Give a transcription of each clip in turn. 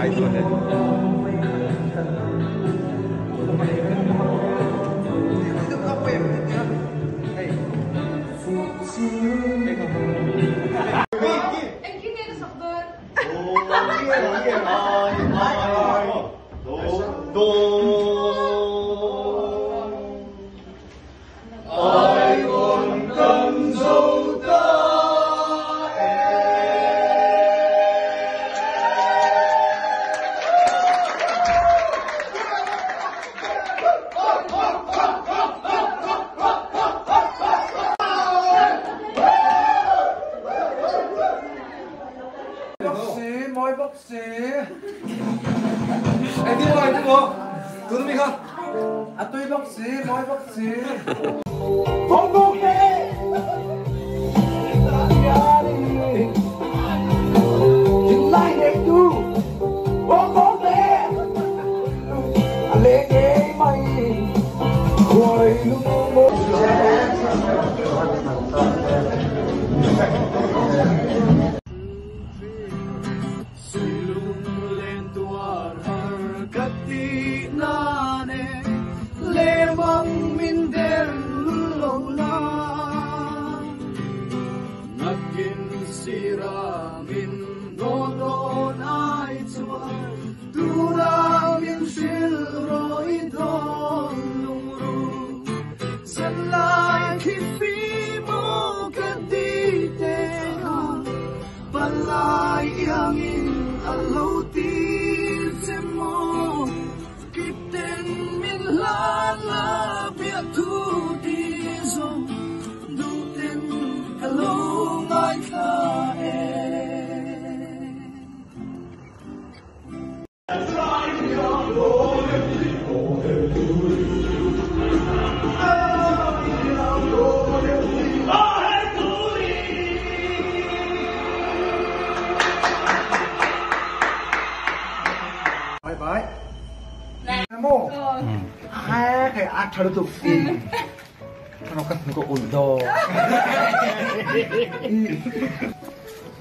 Zai dawn e.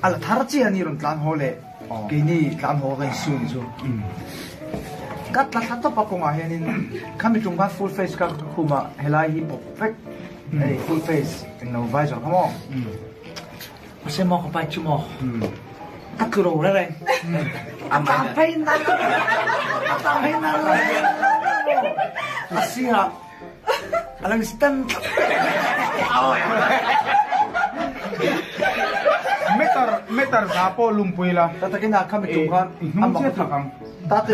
A la thar chiah a ni rawn tlan haw leh keini tlan haw ka insu ni chu ka tla thla tawp a kawngah hianin khami tum khan full face ka khum a helai hi pawp vek hei full face englo visor kha maw mahse maw ka bike chu maw ka tlu ro reng reng a tlan phei nal a tlan phei nal a sirah A lo stand tlat. Meter meter za pawh lungpui la. Tatakin a khami tum khan I hnung chiah thak ang. Tate.